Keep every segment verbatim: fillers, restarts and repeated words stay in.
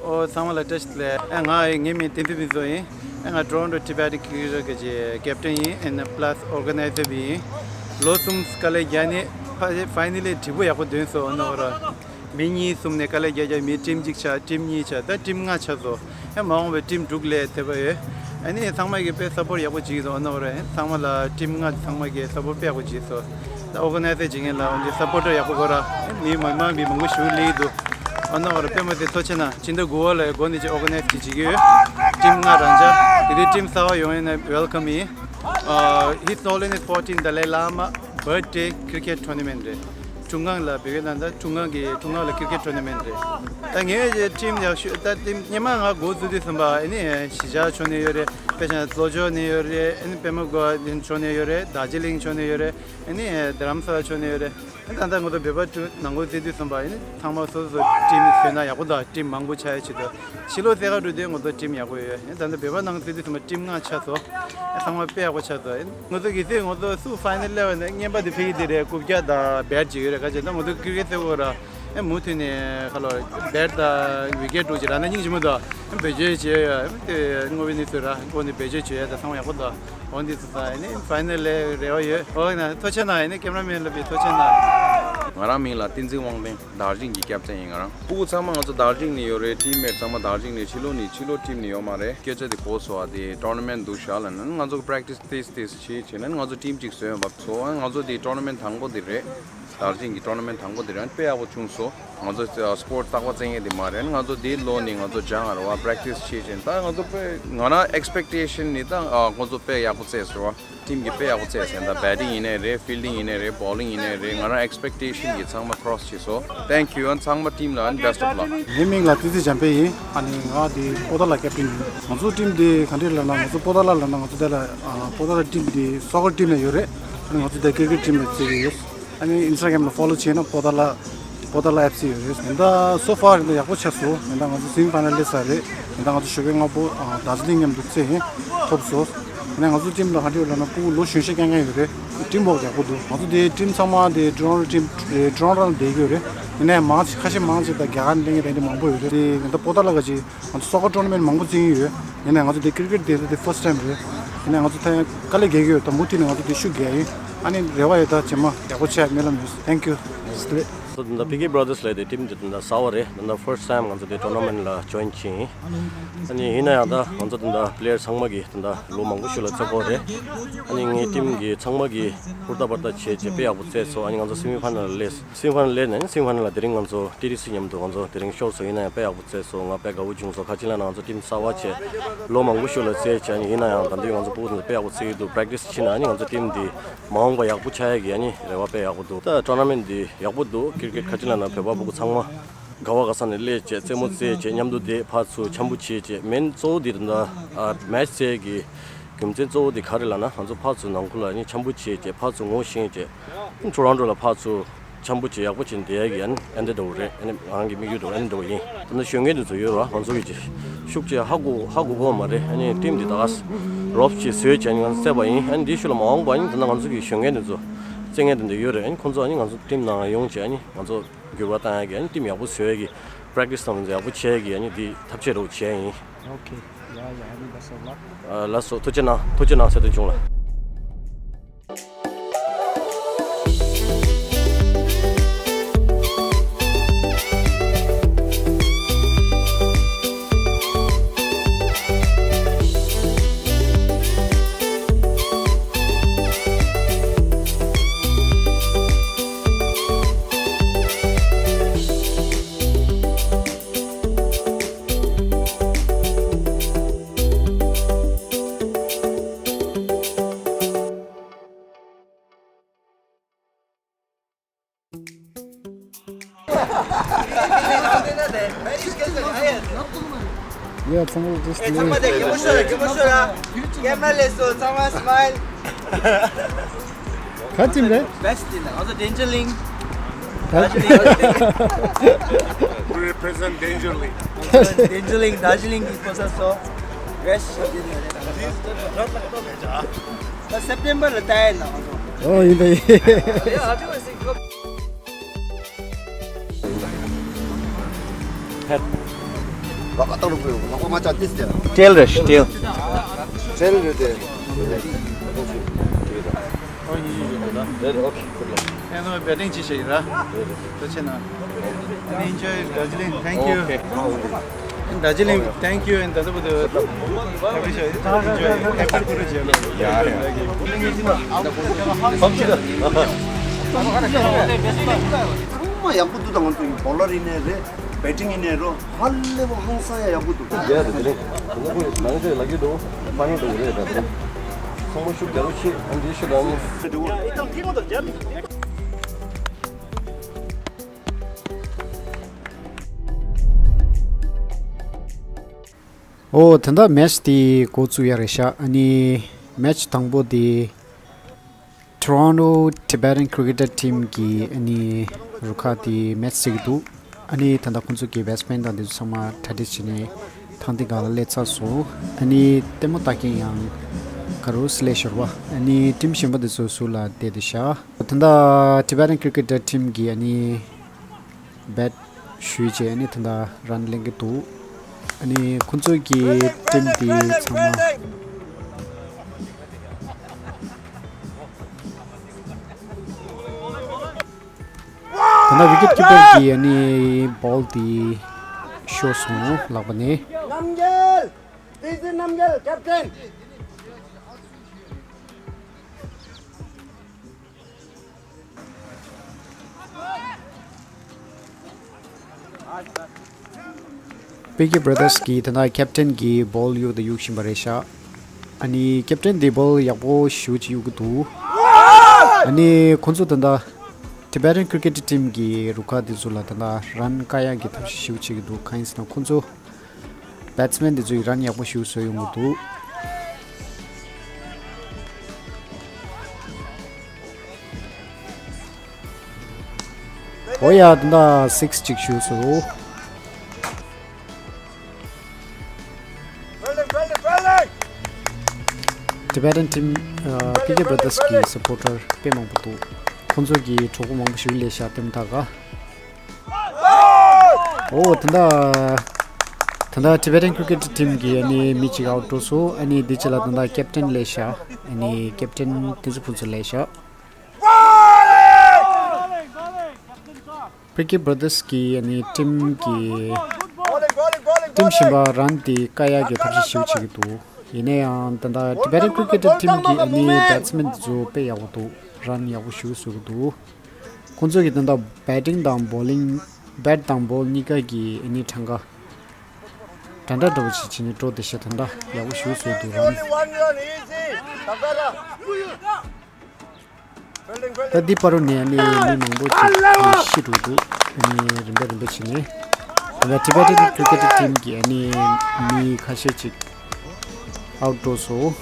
ཨོ་ཚང་མ་ལ་བཀྲ་ཤིས་བདེ་ལེགས། ཨ་ང་ཡི་ངའི་མིང་བསྟན་འཛིན་ཕུན་ཚོགས་ཡིན། ཨ་ང་Toronto Tibetan Cricket གི་captain ཡིན། and plus organizer ཡིན། ལོ་གསུམ་དཀའ་ལས་བརྒྱབ་ནས་ཕ་finally འགྲིག་པོ་ཡག་པོ་ཐོན་སོང་། ཨ་ནོ་ར་མི་གཉིས་གསུམ་ནས་དཀའ་ལས་བརྒྱབ་བརྒྱབ་མི་team གཅིག་ཆགས། team གཉིས་ཆགས། ད་team ལྔ་ཆགས་སོང་། ཨ་མ་འོངས་པའི་team དྲུག་སླེབས་ཐུབ་པ་ཡོད། ཨ་ནི་ཚང་མ་གིས་དཔེ་support ཡག་པོ་བྱེད་ཀྱི་འདུག་ཨ་ནོ་ར་ཚང་མ་ལ་team ལྔ་ཚང་མ་གིས་support དཔེ་ཡག་པོ་བྱས་སོང་། ད་organizer བྱེད་མཁན་ལ་འོན་ཏེ་supporter ཡག་པོ་དགོས་ར། མི་མང་མང་མི་མང་པོ་ཞིག་སླེབས་འདུག་ཨ་ནོ་ར་དཔེ་མ་ཚད་ཐུགས་རྗེ་གནང་། ཕྱི་ཟླ་དགུ་པ་ལ་འགོ་ནས་ཅིག་organize ཅིག་བྱེད་ཀྱི་ཡོད། team ལྔ་རང་འཇགས་དེ་དུས་team གསར་པ་ཡོང་ཡིན་ན་welcome ཡིན། ཨ་His Holiness fourteen Dalai Lama birthday cricket tournament རེད། ཀྲུང་ཀང་ལ་བེ་གེ་ནང་ད་ཀྲུང་ཀང་གི་ཀྲུང་ཀང་ལ་cricket tournament རེད། ད་ངའི་team ཡག་ཤོས་ད་team སྔོན་མ་ང་འགོ་བཙུགས་དུས་ཙམ་པ་ཨ་ནི་གཞིས་ཆགས་ཕྱོགས་ནས་ཡོད་རེད། དཔེ་བྱས་ན་ལྷོ་ཕྱོགས་ནས་ཡོད་རེད། ཨ་ནི་པད་མ་བཀོད་ཕྱོགས་ནས་ཡོད་རེད། རྡོ་རྗེ་གླིང་ཕྱོགས་ནས་ཡོད་རེད། ཨ་ནི་རྡ་རམ་ས་ལ་ཕྱོགས་ནས་ཡོད་རེད། ཨ་ད་ལྟ་ང་ཚོ་བོད་པ་ཀྲུང་ནང་འགོ་བཙུགས་དུས་ཙམ་པ་ཨ་ནི་ཚང་མ་སོ་སོ་team བཟོས་ན་ཡག་པོ་འདུག team མང་པོ་ཆགས་ཡ་ཆེད་དུ། ཕྱི་ལོགས་ཚད་ཁ་འགྲོ་དུས་ང་ཚོ་team ཡག་པོ་ཡོད། ཨ་ད་ལྟ་བོད་པ་ནང་བཙུགས་དུས་ཙམ་པ་team ལྔ་ཆགས་སོང་། ཨ་ཚང་མ་དཔེ་ཡག་པོ་ཆགས་སོང་། ཨ་ང་ཚོ་གི་ཚེ་ང་ཚོ་སུ་final སླེབས་པ་ནས་རྔན་པ་དེ་ཕུལ་གྱི་དེ་རེད། རྐུབ་བཀྱག་དང་bat ཅིག་ཡོད་རེད། ག་ཅེ་ད་ང་ཚོ་cricket རྩེ་བོ་ར། ཨེ་མུ་མཐུད་ནས་ཁ་ལོ་bat དང་wicket འགྲོ་ཅིག་ར་ན་སྙིང་རྗེ་མོ་འདུག་ཨེ་བེད་སྤྱོད་བྱེད་ཡ་ཨེ་དེ་དངོས་པོའི་གནས་ཚུལ་ར་སྒོ་ནས་བེད་སྤྱོད་བྱེད་ཡ་ད་ཚང་མ་ཡག་པོ་འདུག་འོ་འདི་ཚོ་ད་ཨེ་ནི་final ལ་རེ་བ་ཡོད། འོ་ན་ཐུགས་རྗེ་གནང་། ཨེ་ནི་cameraman ལ་བི་ཐུགས་རྗེ་གནང་། ང་རང་མིང་ལ་བསྟན་འཛིན་དབང་ལྡན། རྡོ་རྗེ་གླིང་གི་captain ཡིན་ང་རང་། སྤུ་གུ་ཚང་མ་ང་ཚོ་རྡོ་རྗེ་གླིང་ནས་ཡོད་རེད། teammate ཚང་མ་རྡོ་རྗེ་གླིང་ནས། ཕྱི་ལོགས་ནས་ཕྱི་ལོགས་team ནས་ཡོད་མ་རེད། སྐད་ཆ་དེ་གོ་སོང་། ཨ་དེ་tournament འདུག་ཤག་ལབ་ན་ང་ཚོ་practice ཏིས་ཏིས་བྱེད་བྱེད་ན་ང་ཚོ་team གཅིག་བཟོས་ཡོང་བབ་ཚོ། ཨ་ང་ཚོ་དེ་tournament དང་པོ་དེ་རེད། རྡོ་རྗེ་གླིང་གི་tournament དང་པོ་དེ་རེད། དཔེ་ཡག་པོ་བྱུང་སོང་། ང་ཚོ་sport རྟག་པ་རྩེ་མཁན་དེ་མ་རེད། ང་ཚོ་དེའི་ལོ་ནས་ང་ཚོ་སྦྱང་ང་རེད་བ། practice བྱེད་བྱེད་ད་ང་ཚོ་དཔེ་ང་རང་expectation ནི་ད་ང་ཚོ་དཔེ་ཡག་པོ་རྩེས་སོང་བ། team གི་དཔེ་ཡག་པོ་རྩེས་ཟིན། ད་batting ཡིན་ནའི་རེད། fielding ཡིན་ནའི་རེད། bowling ཡིན་ནའི་རེད། ང་རང་expectation གི་ཚང་མ་cross བྱས་སོང་། Thank you ཨ་ཚང་མ་team ལ་best of luck. ངའི་མིང་ལ་བསྟན་འཛིན་འཇམ་དཔལ་ཡིན། ཨ་ནི་ང་དེ་པོ་ཏཱ་ལ་captain ཡིན། ང་ཚོ་team དེ་ག་འདྲས་ལབ་ན་ང་ཚོ་པོ་ཏཱ་ལ་ལབ་ན་ང་ཚོ་དེ་ལ་པོ་ཏཱ་ལ་team དེ་soccer team ལ་ཡོད་རེད། ཨ་ནི་ང་ཚོ་དེ་cricket team ལ་རྩེ་གི་ཡོད། ཨ་ནི་Instagram ལ་follow བྱས་ན་པོ་ཏཱ་ལ་པོ་ཏཱ་ལ FC ཡོད་རེད། ད་so far ད་ཡག་པོ་ཆགས་སོང་། ད་ང་ཚོ་semi final སླེབས་ཚར་རེད། ད་ང་ཚོ་ཞོགས་པ་སྔ་པོ་རྡོ་རྗེ་གླིང་མཉམ་དུ་རྩེ་ཡིན་ཐོབ་སོང་། ཡིན་ན་ང་ཚོ་team ལ་ག་འདྲ་ཡོད་ལབ་ན་སྤུ་གུ་ལོ་གཞོན་ཤོས་རྐྱང་རྐྱང་ཡོད་རེད། team work ཡག་པོ་འདུག་ང་ཚོ་དེ་team ཚང་མ་དེ་Toronto team Toronto ལ་བསྡད་ཀྱི་ཡོད་རེད། ཡིན་ནའི་མང་ཆེ་ཁ་ཤས་མང་ཆེ་ད་རྒྱ་གར་ནས་སླེབས་མཁན་དེ་འདྲ་མང་པོ་ཡོད་རེད། དེ་ད་པོ་ཏཱ་ལ་ག་ཅིག་ང་ཚོ་soccer tournament མང་པོ་རྩེ་གི་ཡོད། ཡིན་ནའི་ང་ཚོ་དེ་cricket དེ་དེ་first time རེད། ཡིན་ནའི་ང་ཚོ་ད་ཡང་དཀའ་ལས་རྒྱག་གི་ཡོད། ད་མུ་མཐུད་ནས་ང་ཚོ་དེ་ཤུགས་རྒྱག་ཡིན། ཨ་ནི་རེ་བ་ཡོད། ད་རྗེས་མ་ཡག་པོ་ཆགས་སྨོན་ལམ་ཡོད། Thank you. ང་ཚོ་ད་ལྟ་P K Brothers ལབ་དེ་team དེ་ད་ལྟ་གསར་པ་རེད། ད་ལྟ་first time ང་ཚོ་དེ་tournament ལ་join བྱས་ཡིན། ཨ་ནི་ཡིན་ན་ཡང་ད་ང་ཚོ་ད་ལྟ་player ཚང་མ་གི་ད་ལྟ་ལོ་མང་པོ་ཞིག་ལ་རྩེ་གི་ཡོད་རེད། ཨ་ནི་ངའི་team གི་ཚང་མ་གི་ཧུར་ཐག་འབད་ཐག་བྱས་བྱས་དཔེ་ཡག་པོ་རྩེས་སོང་། ཨ་ནི་ང་ཚོ་semi final ལ་སླེབས། semi final སླེབས་ནས་semi final ལ་དེ་རིང་ང་ཚོ T D C མཉམ་དུ་ང་ཚོ་དེ་རིང་ཤོར་སོང་། ཡིན་ན་ཡང་དཔེ་ཡག་པོ་རྩེས་སོང་། ང་དཔེ་དགའ་བོ་བྱུང་སོང་། ག་ཅི་ལབ་ན་ང་ཚོ་team གསར་པ་བྱས་ལོ་མང་པོ་ཞིག་ལ་རྩེས་བྱས། ཨ་ནི་ཡིན་ན་ཡང་ད་དུང་ང་ཚོ་སྤུ་གུ་དེ་ཚོ་དཔེ་ཡག་པོ་རྩེ་གི་འདུག practice བྱས་ན་ཨ་ནི་ང་ཚོ་team འདི་མ་འོངས་པ་ཡག་པོ་ཆགས་ཡ་གི་ཨ་ནི་རེ་བ་དཔེ་ཡག་པོ་འདུག་ད་tournament འདི་ཡག་པོ་འདུག cricket ག་ཅི་ལབ་ན་བོད་པ་སྤུ་གུ་ཚང་མ་ག་བ་ག་ས་ནས་སླེབས་བྱས་རྩེད་མོ་རྩེས་བྱས་མཉམ་དུ་བསྡད་ཕར་ཚུར་འཆམ་པོ་བྱས་བྱས། main གཙོ་བོ་འདི་ད་ལྟ་match རྩེ་གི་རྒྱུ་མཚན་གཙོ་བོ་འདི་ག་རེ་ལབ་ན་ང་ཚོ་ཕར་ཚུར་ནང་ཁུལ་ལ་ཨ་ནི་འཆམ་པོ་བྱས་བྱས་ཕར་ཚུར་ངོ་ཤེས་བྱས། Toronto ལ་ཕར་ཚུར་འཆམ་པོ་བྱས་ཡག་པོ་བྱས་བསྡད་ཡ་གི་ཨ་ནི་ཨ་འདི་འདྲ་བོ་རེད། ཨ་ནི་ང་རང་གི་དམིགས་ཡུལ་འདྲ་བོ་ཨ་ནི་འདྲ་བོ་ཡིན། ད་ནི་གཞོན་སྐྱེས་དེ་ཚོ་ཡོད་རེད་བ། ང་ཚོ་གི་ཅིག་ཤུགས་ཆེ་ཧ་གོ་ཧ་གོ་གོ་མ་རེད། ཨ་ནི་team འདི་ད་ག་རོབ་ཅིག་བཟོས་བྱས་ཨ་ནི་ང་ཚོ་རྩེས་པ་ཡིན། ཨ་ནི་འདིའི་ཤུལ་ལ་མ་འོངས་པ་ཨ་ནི་ད་ལྟ་ང་ཚོ་གི་གཞོན་སྐྱེས་དེ་ཚོ་རྩེ་མཁན་དེ་འདྲ་ཡོད་རེད། ཨ་ནི་ཁོང་ཚོ་ཨ་ནི་ང་ཚོ་team ནང་ཡོང་བྱས་ཨ་ནི་ང་ཚོ་འགྱུར་བ་བཏང་ཡ་གི་ཨ་ནི་team ཡག་པོ་བཟོ་ཡ་གི་practice དང་ཡག་པོ་བྱེད་ཡ་གི་ཨ་ནི་འདི་ཐབས་ཤེས་འདྲ་བོ་བྱས་ཡིན། Okay. Yeah, yeah, I mean, best of luck. ཨ་ལགས་སོ། ཐུགས་རྗེ་གནང་། ཐུགས་རྗེ་གནང་། ཚེ་བརྟན་ཆུང་ལགས། ཡ་ཚང་མ་just ཨེ་ཚང་མ་དེ་གད་མོ་ཤོར་ར། གད་མོ་ཤོར་ར། camera ལས་སོ་ཚང་མ་smile། ག་team རེད། Best team ང་ཚོ་Danger Link། Represent Danger Link. Danger Link རྡོ་རྗེ་གླིང་གི་སྤོན་སར་སོ། Best team ད་September ལ་ལྟ་ཡ་ན་ང་ཚོ། ཨོ་ཡིན་ད་ཡིན། ཕེབས། ལག་པ་བཏང་རོགས་དགོས། ལག་པ་མ་བཅག་ཏིས་ཏེ། ཊེལ་རེད་ཊེལ། ཊེལ་རེད་དེ། ཨོ་ཉི་ཤུ་ཞིག་དང་། ཨེ་ནོ་བེ་ཊིང་ཅི་ཤེ་ཡི་ར། ཐུགས་རྗེ་ཆེ་གནང་། Enjoy Darjeeling. Thank you. Okay. Darjeeling, thank you and Dadabudhu. Enjoy. Happy Guru Jayalal. Yeah, yeah. ཚང་མ་ཡག་པོ་འདུག་ད་ང་ཚོ་ཡི་བོ་ལར་ཡིན་ནའི་རེད། བེ་ཊིང་ཡིན་ནའི་རོ། ཧ་ལས་པོ་ཧང་སང་ཡ་ཡག་པོ་འདུག་རྒྱལ་དུ་དེ་རིང་ང་ཚོ་ནང་ཆེ་ལ་གི་འདུག་ཕ་ནང་དུ་རེད་ད་དེ་རིང་། ཚང་མ་ཤུགས་རྒྱག་རོགས་བྱེད། ཨ་འདི་ཤུ་ལ་ནི། ཨོ་ད་ལྟ་མེ་ཆི་དེ་འགོ་བཙུགས་ཡ་རེད་ཤག་ཨ་ནི་མེ་ཆི་དང་པོ་དེ། Toronto Tibetan Cricketer Team གི་ཨ་ནི་རུ་ཁག་དེ་མེ་ཆི་རྩེ་གི་འདུག་ཨ་ནི་ད་ལྟ་ཁོང་ཚོ་གི་བེ་ཊི་སི་མེན་དང་དེ་ཚོ་ཚང་མ་གྲ་སྒྲིག་བྱས་ནས་ཐང་སྟེང་སྒང་ལ་སླེབས་ཚར་སོང་། ཨ་ནི་ལྟད་མོ་ལྟ་མཁན་ཡང་ག་རུ་སླེབས་ཤོར་བ། ཨ་ནི་ཊིམ་གཞན་པ་དེ་ཚོ་ཟུར་ལ་བསྡད་དེ་བཞག་ད་ལྟ་Tibetan Cricketer Team གི་ཨ་ནི་བེཊ་ཞུས་རྗེས་ཨ་ནི་ད་ལྟ་རན་ལེན་གི་འདུག་ཨ་ནི་ཁོང་ཚོ་གི་ཊིམ་དེ་ཚང་མ། ད་ལྟ་ཝི་ཀེཊ་ཀི་པར་གྱིས་ཨ་ནི་བོལ་དེ་ཤོར་སོང་ལག་པ་ནས། རྣམ་རྒྱལ། ཏི་ཟི་རྣམ་རྒྱལ་ཀེབ་ཊན། པི་ཀེ་བྷ་ར་དར་སི་གི་ད་ལྟ་ཀེབ་ཊན་གྱིས་བོལ་གཡུག་དང་གཡུག་བཞིན་པ་རེད་ཤག་ཨ་ནི་ཀེབ་ཊན་དེ་བོལ་ཡག་པོ་ཞེ་པོ་ཅིག་གཡུག་གི་འདུག་ཨ་ནི་ཁོང་ཚོ་ད་ལྟ་Tibetan Cricket Team གི་རུ་ཁག་དེ་ཚོ་ལ་ད་ལྟ་རན་བཀག་ཡག་གི་ཐབས་ཤེས་ཞེ་པོ་བྱེད་ཀྱི་འདུག་གང་ཡིན་ཟེར་ན་ཁོང་ཚོ་བེཊ་སི་མེན་དེ་ཚོས་རན་ཡག་པོ་ཞེ་པོ་བཟོས་ཡོང་གི་འདུག་ཨོ་ཡ་ད་ལྟ་སིག་སི་གཅིག་ཞུས་སོང་། Tibetan Team ཨ་པི་ཀེ་བྷ་ར་དར་སི་གི་སབ་པོར་ཊར་དཔེ་མང་པོ་འདུག་ཁོང་ཚོ་གི་གྲོགས་པོ་མང་པོ་ཞིག་སླེབས་ཤག་ལྟད་མོ་ལྟ་ག་ཨོ་ད་ལྟ་ད་ལྟ་Tibetan Cricket Team གི་ཨ་ནི་མི་གཅིག་ཨའུཊ་འགྲོ་སོང་། ཨ་ནི་འདི་རྗེས་ལ་ད་ལྟ་ཀེབ་ཊན་སླེབས་ཤག་ཨ་ནི་ཀེབ་ཊན་ཏི་ཟི་ཕུན་ཚོགས་སླེབས་ཤག་པི་ཀེ་བྷ་ར་དར་སི་གི་ཨ་ནི་ཊིམ་གི་ཊིམ་གཞན་པ་རན་དེ་བཀག་ཡག་གི་ཐབས་ཤེས་ཞེ་པོ་བྱེད་ཀྱི་འདུག་ཡིན་ན་ཡང་ད་ལྟ་Tibetan Cricket Team གི་ཨ་ནི་བེཊ་སི་མེན་དེ་ཚོ་དཔེ་ཡག་པོ་འདུག་རན་ཡག་པོ་ཞེ་པོ་བཟོ་གི་འདུག་ཁོང་ཚོ་གི་ད་ལྟ་བེ་ཊིང་དང་བོ་ལིང་བེཊ་དང་བོལ་གཉིས་ཀ་གི་ཨ་ནི་གྲངས་ཀ་འདྲ་འདྲ་འདྲ་པོ་ཞིག་བྱས་ནས་འགྲོ་བསྡད་ཤག་ད་ལྟ་ཡག་པོ་ཞེ་པོ་བཟོས་འདུག་རན། ད་འདི་བར་དུ་ནས་ནི་མི་མང་པོ་ཅིག་ཤི་འགྲོ་འདུག་ཨ་ནི་རིམ་པས་རིམ་པས་བྱས་ནས་ད་ལྟ་Tibetan Cricket Team གི་ཨ་ནི་མི་ཁ་ཤས་ཅིག་ཨའུཊ་འགྲོ་སོང་།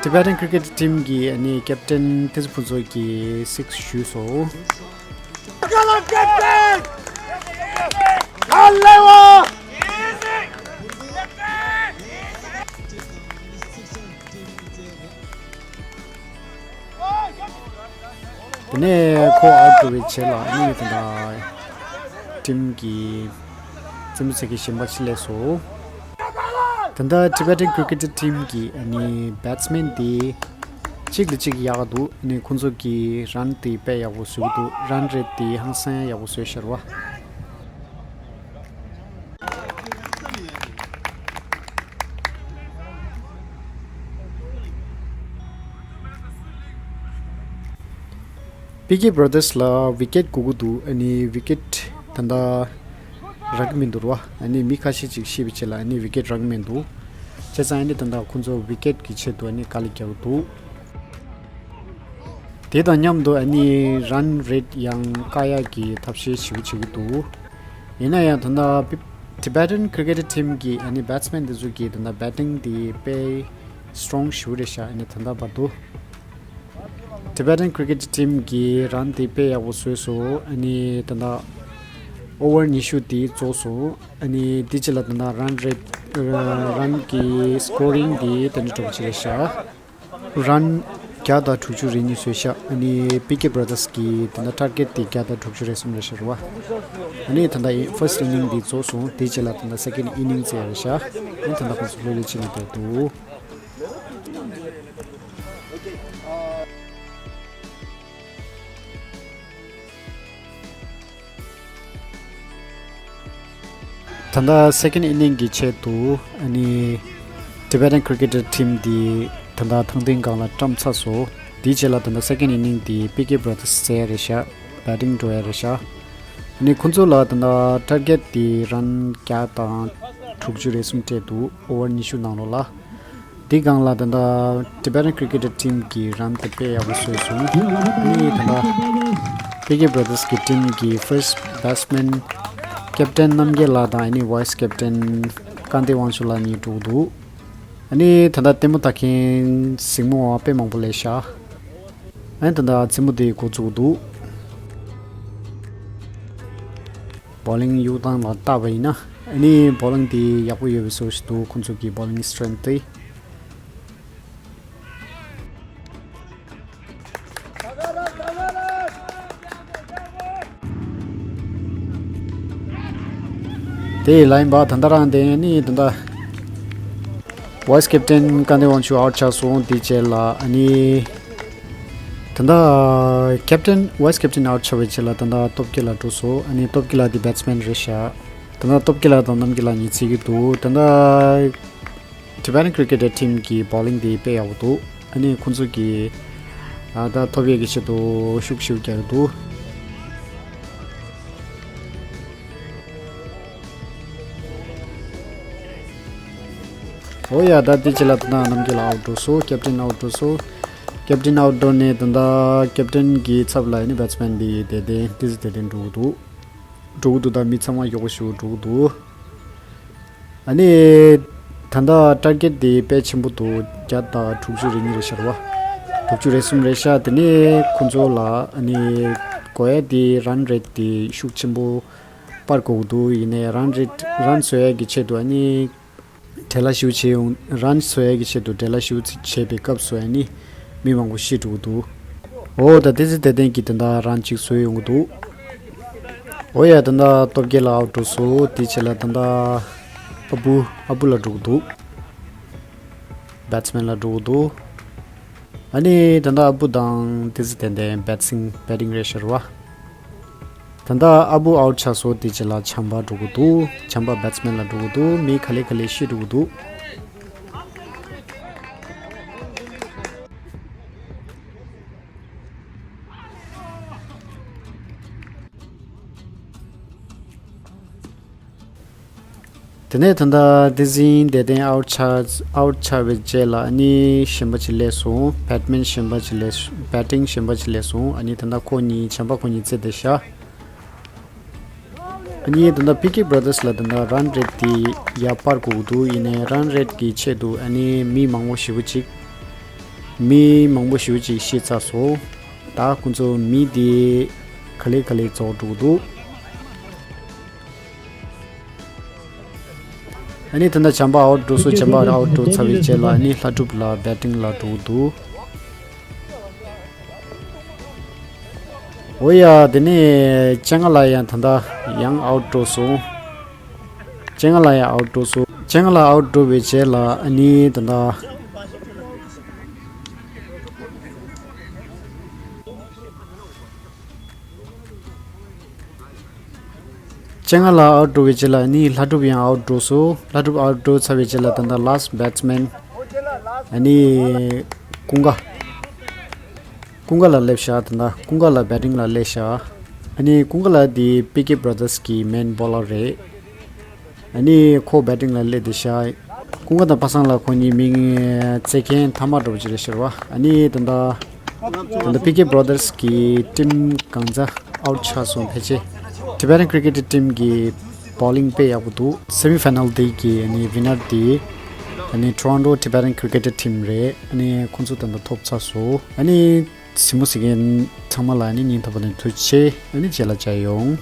Tibetan Cricket Team གི་ཨ་ནི་ཀེབ་ཊན་ཏི་ཟི་ཕུན་ཚོགས་ཀྱིས་སིག་སི་ཞུས་སོང་། དེ་ནས་ཁོ་ཨའུཊ་འགྲོ་བའི་རྗེས་ལ་ཨ་ནི་ད་ལྟ་ཊིམ་གྱི་རྩེད་མོ་རྩེ་མཁན་གཞན་པ་ཅིག་སླེབས་སོང་། ད་ལྟ་Tibetan Cricket Team གི་ཨ་ནི་བེཊ་སི་མེན་དེ་གཅིག་ལ་གཅིག་ཡག་ག་འདུག་ཨ་ནི་ཁོང་ཚོ་གི་རན་དེ་དཔེ་ཡག་པོ་བཟོས་འདུག་རན་རེཊ་དེ་ཧང་སང་ཡག་པོ་བཟོས་ཤར་བ། པི་ཀེ་བྷ་ར་དར་སི་ལ་ཝི་ཀེཊ་དགོས་ཀྱི་འདུག་ཨ་ནི་ཝི་ཀེཊ་ད་ལྟ་རག་གི་མི་འདུག་ར། ཨ་ནི་མི་ཁ་ཤས་ཅིག་ཤི་བའི་རྗེས་ལ་ཨ་ནི་ཝི་ཀེཊ་རག་གི་མི་འདུག་བྱས་ཙང་ཨ་ནི་ད་ལྟ་ཁོང་ཚོ་ཝི་ཀེཊ་གི་ཆེད་དུ་ཨ་ནི་དཀའ་ལས་རྒྱག་གི་འདུག་དེ་དང་མཉམ་དུ་ཨ་ནི་རན་རེཊ་ཡང་བཀག་ཡག་གི་ཐབས་ཤེས་ཞེ་པོ་བྱེད་ཀྱི་འདུག་ཡིན་ན་ཡང་ད་ལྟ་པི་Tibetan Cricket Team གི་ཨ་ནི་བེཊ་སི་མེན་དེ་ཚོ་གི་ད་ལྟ་བེ་ཊིང་དེ་དཔེ་སི་ཊོང་ཞེ་པོ་རེད་ཤག་ཨ་ནི་ད་ལྟ་བར་དུ། Tibetan Cricket Team གི་རན་དེ་དཔེ་ཡག་པོ་བཟོས་སོང་། ཨ་ནི་ད་ལྟ་ཨོ་ཝར་ཉི་ཤུ་དེ་རྫོགས་སོང་། ཨ་ནི་དེ་རྗེས་ལ་ད་ལྟ་རན་རེཊ་རན་གྱི་སི་ཀོ་རིང་དེ་དེ་འདྲ་འདྲ་པོ་ཅིག་རེད་ཤག་རན་བརྒྱ་དང་དྲུག་ཅུ་རེ་གཉིས་བཟོས་ཤག་ཨ་ནི་པི་ཀེ་བྷ་ར་དར་སི་གི་ད་ལྟ་ཊར་གེཊ་དེ་བརྒྱ་དང་དྲུག་ཅུ་རེ་གསུམ་རེད་ཤག་རེད་བ། ཨ་ནི་ད་ལྟ་ཕར་སི་ཊི་ཨི་ནིང་དེ་རྫོགས་སོང་། དེའི་རྗེས་ལ་ད་ལྟ་སེ་ཀེན་ཌི་ཨི་ནིང་ཟེར་རེད་ཤག་ཨ་ནི་ད་ལྟ་ཁོང་ཚོ་ལྷོད་ལྷོད་བྱས་ནས་བསྡད་འདུག་ད་ལྟ་སེ་ཀེན་ཌི་ཨི་ནིང་གི་ཆེད་དུ་ཨ་ནི་Tibetan Cricketer Team འདི་ད་ལྟ་ཐང་སྟེང་སྒང་ལ་བཀྲམ་ཚར་སོང་། དེའི་རྗེས་ལ་ད་ལྟ་སེ་ཀེན་ཌི་ཨི་ནིང་འདི་པི་ཀེ་བྷ་ར་དར་སི་རྩེད་ཡ་རེད་ཤག་བེ་ཊིང་འགྲོ་ཡ་རེད་ཤག་ཨ་ནི་ཁོང་ཚོ་ལ་ད་ལྟ་ཊར་གེཊ་འདི་རན་བརྒྱ་དང་དྲུག་ཅུ་རེ་གསུམ་སྤྲད་འདུག་ཨོ་བར་ཉི་ཤུ་ནང་ལོགས་ལ། དེ་སྒང་ལ་ད་ལྟ་Tibetan Cricketer Team གི་རན་དེ་དཔེ་ཡག་པོ་བཟོས་སོང་། ཨ་ནི་ད་ལྟ་པི་ཀེ་བྷ་ར་དར་སི་གི་ཊིམ་གི་ཕར་སི་ཊི་བེ་ཊི་སི་མེན་ཀེབ་ཊན་རྣམ་རྒྱལ་ལགས་དང་ཨ་ནི་ཝའི་སི་ཀེབ་ཊན་ཀན་ཏེ་དབང་ཕྱུག་ལགས་གཉིས་འགྲོ་གི་འདུག་ཨ་ནི་ད་ལྟ་ལྟད་མོ་ལྟ་མཁན་གཟིགས་མོ་བ་དཔེ་མང་པོ་སླེབས་ཤག་ཨ་ནི་ད་ལྟ་རྩེད་མོ་དེ་འགོ་བཙུགས་འདུག་བོ་ལིང་གཡུག་སྟངས་ལ་བལྟས་པ་ཡིན་ན་ཨ་ནི་བོ་ལིང་དེ་ཡག་པོ་ཡོད་པའི་བཟོ་ཞིག་འདུག་ཁོང་ཚོ་གི་བོ་ལིང་སི་ཊེ་རེན་ཐི་དེ། དེ་ལ་ཡིན་པ་ད་ལྟ་རང་དེ་ནི་ད་ལྟ་ཝའི་སི་ཀེབ་ཊན་ཀན་ཏེ་དབང་ཕྱུག་ཨའུཊ་ཆགས་སོང་། དེའི་རྗེས་ལ་ཨ་ནི་ད་ལྟ་ཀེབ་ཊན་ཝའི་སི་ཀེབ་ཊན་ཨའུཊ་ཆགས་པའི་རྗེས་ལ་ད་ལྟ་སྟོབས་རྒྱལ་ལགས་འགྲོ་སོང་། ཨ་ནི་སྟོབས་རྒྱལ་ལགས་དེ་བེ་ཊི་སི་མེན་རེད་ཤག་ད་ལྟ་སྟོབས་རྒྱལ་ལགས་དང་རྣམ་རྒྱལ་ལགས་གཉིས་རྩེད་ཀྱི་འདུག་ད་ལྟ་Tibetan Cricketer Team གི་བོ་ལིང་དེ་དཔེ་ཡག་པོ་འདུག་ཨ་ནི་ཁོང་ཚོ་གི་ཨ་ད་ཐོབ་ཡས་ཀྱི་ཆེད་དུ་ཤུགས་ཤུགས་རྒྱག་གི་འདུག་ཨོ་ཡ། ད་དེ་རྗེས་ལ་ད་ནང་རྣམ་རྒྱལ་ལགས་ཨའུཊ་འགྲོ་སོང་། ཀེབ་ཊན་ཨའུཊ་འགྲོ་སོང་། ཀེབ་ཊན་ཨའུཊ་འགྲོ་ནས་ད་ལྟ་ཀེབ་ཊན་གི་ཚབ་ལ་ཨ་ནི་བེ་ཊི་སི་མེན་དེ་དེ་དེ་དེ་དེ་འགྲོ་གི་འདུག་འགྲོ་གི་འདུག་ད་མི་ཚང་མ་མགྱོགས་པོ་ཞིག་འགྲོ་གི་འདུག་ཨ་ནི་ད་ལྟ་ཊར་གེཊ་དེ་དཔེ་ཆེན་པོ་འདུག་བརྒྱ་དང་དྲུག་ཅུ་རེ་གཉིས་རེད་ཤག་རེད་བ། དྲུག་ཅུ་རེ་གསུམ་རེད་ཤག་དེ་ནས་ཁོང་ཚོ་ལ་ཨ་ནི་དགོས་ཡ་དེ་རན་རེཊ་དེ་ཤུགས་ཆེན་པོ་སྤར་དགོས་ཀྱི་འདུག་ཡིན་ནའི་རན་རེཊ་རན་བཟོ་ཡ་གི་ཆེད་དུ་ཨ་ནི་བྲེལ་བ་ཞེ་པོ་བྱས་ཡོང་། རན་བཟོ་ཡ་གི་ཆེད་དུ་བྲེལ་བ་ཞེ་པོ་ཅིག་བྱས་པའི་སྐབས་སུ་ཨ་ནི་མི་མང་པོ་ཤི་འགྲོ་གི་འདུག་འོ་ད་དེ་ཚེ་དེ་ཐེངས་ཀྱི་ད་ལྟ་རན་གཅིག་བཟོས་ཡོང་གི་འདུག་འོ་ཡ། ད་ལྟ་སྟོབས་རྒྱལ་ལགས་ཨའུཊ་འགྲོ་སོང་། དེའི་རྗེས་ལ་ད་ལྟ་ཨ་བུ་ཨ་བུ་ལ་འགྲོ་གི་འདུག་བེ་ཊི་སི་མེན་ལ་འགྲོ་གི་འདུག་ཨ་ནི་ད་ལྟ་ཨ་བུ་དང་དེ་ཚེ་དེ་འདྲའི་བེ་ཊི་སིང་བེ་ཊིང་རེད་ཤག་རེད་བ། ད་ལྟ་ཨ་བུ་ཨའུཊ་ཆགས་སོང་། དེའི་རྗེས་ལ་བྱམས་པ་འགྲོ་གི་འདུག་བྱམས་པ་བེ་ཊི་སི་མེན་ལ་འགྲོ་གི་འདུག་མི་ག་ལེ་ག་ལེ་ཤི་འགྲོ་གི་འདུག་དེ་ནས་ད་ལྟ་དེ་ཟིན་དེ་ཐེངས་ཨའུཊ་ཆགས་ཨའུཊ་ཆགས་པའི་རྗེས་ལ་ཨ་ནི་གཞན་པ་ཅིག་སླེབས་སོང་། བེ་ཊི་སི་མེན་གཞན་པ་ཅིག་སླེབས་སོང་། བེ་ཊིང་གཞན་པ་ཅིག་སླེབས་སོང་། ཨ་ནི་ད་ལྟ་ཁོ་གཉིས་བྱམས་པ་ཁོ་གཉིས་རྩེད་བསྡད་ཤག་ཨ་ནི་ད་ལྟ་པི་ཀེ་བྷ་ར་དར་སི་ལ་ད་ལྟ་རན་རེཊ་དེ་ཡར་སྤར་དགོས་ཀྱི་འདུག་ཡིན་ནའི་རན་རེཊ་ཀྱི་ཆེད་དུ་ཨ་ནི་མི་མང་པོ་ཞེ་པོ་ཅིག་མི་མང་པོ་ཞེ་པོ་ཅིག་ཤི་ཚར་སོང་། ད་ཁོང་ཚོ་མི་དེ་ག་ལེ་ག་ལེ་རྫོགས་འགྲོ་གི་འདུག་ཨ་ནི་ད་ལྟ་བྱམས་པ་ཨའུཊ་འགྲོ་སོང་། བྱམས་པ་ཨའུཊ་འགྲོ་ཚར་བའི་རྗེས་ལ་ཨ་ནི་ལྷ་སྒྲུབ་ལགས་བེ་ཊིང་ལ་འགྲོ་གི་འདུག་འོ་ཡ། དེ་ནས་སྤྱན་སྔ་ལགས་ཡང་ད་ལྟ་ཡང་ཨའུཊ་འགྲོ་སོང་། སྤྱན་སྔ་ལགས་ཡང་ཨའུཊ་འགྲོ་སོང་། སྤྱན་སྔ་ལགས་ཨའུཊ་འགྲོ་བའི་རྗེས་ལ་ཨ་ནི་ད་ལྟ་སྤྱན་སྔ་ལགས་ཨའུཊ་འགྲོ་བའི་རྗེས་ལ་ཨ་ནི་ལྷ་སྒྲུབ་ཡང་ཨའུཊ་འགྲོ་སོང་། ལྷ་སྒྲུབ་ཨའུཊ་འགྲོ་ཚར་བའི་རྗེས་ལ་ད་ལྟ་ལཱ་སི་ཊི་བེ་ཊི་སི་མེན་ཨ་ནི་ཀུན་དགའ། ཀུན་དགའ་ལགས་སླེབས་ཤག་ད་ལྟ་ཀུན་དགའ་ལགས་བེ་ཊིང་ལ་སླེབས་ཤག་ཨ་ནི་ཀུན་དགའ་ལགས་འདི་པི་ཀེ་བྷ་ར་དར་སི་གི་མེན་བོ་ལར་རེད། ཨ་ནི་ཁོ་བེ་ཊིང་ལ་སླེབས་བསྡད་ཤག་ཀུན་དགའ་དང་པ་སངས་ལགས་ཁོ་གཉིས་མི་རྩེད་མཁན་ཐ་མ་འདྲ་པོ་ཅིག་རེད་ཤག་རེད་བ། ཨ་ནི་ད་ལྟ་ད་ལྟ་པི་ཀེ་བྷ་ར་དར་སི་གི་ཊིམ་གང་ཚ་ཨའུཊ་ཆགས་སོང་། ཕལ་ཆེར་ཊི་བེ་ཊན་ཀི་རི་ཀེ་ཊི་ཊིམ་གི་བོ་ལིང་དཔེ་ཡག་པོ་འདུག་སེ་མི་ཕའི་ནལ་དེ་གི་ཨ་ནི་ཝི་ནར་དེ་ཨ་ནི་ཊོ་རོན་ཊོ་ཊི་བེ་ཊན་ཀི་རི་ཀེ་ཊར་ཊིམ་རེད། ཨ་ནི་ཁོང་ཚོ་ད་ལྟ་ཐོབ་ཚར་སོང་། ཨ་ནི་གཟིགས་མོ་གཟིགས་མཁན་ཚང་མ་ལ་ཨ་ནི་སྙིང་ཐག་པ་ནས་ཐུགས་རྗེ་ཆེ། ཨ་ནི་རྗེས་ལ་མཇལ་ཡོང་།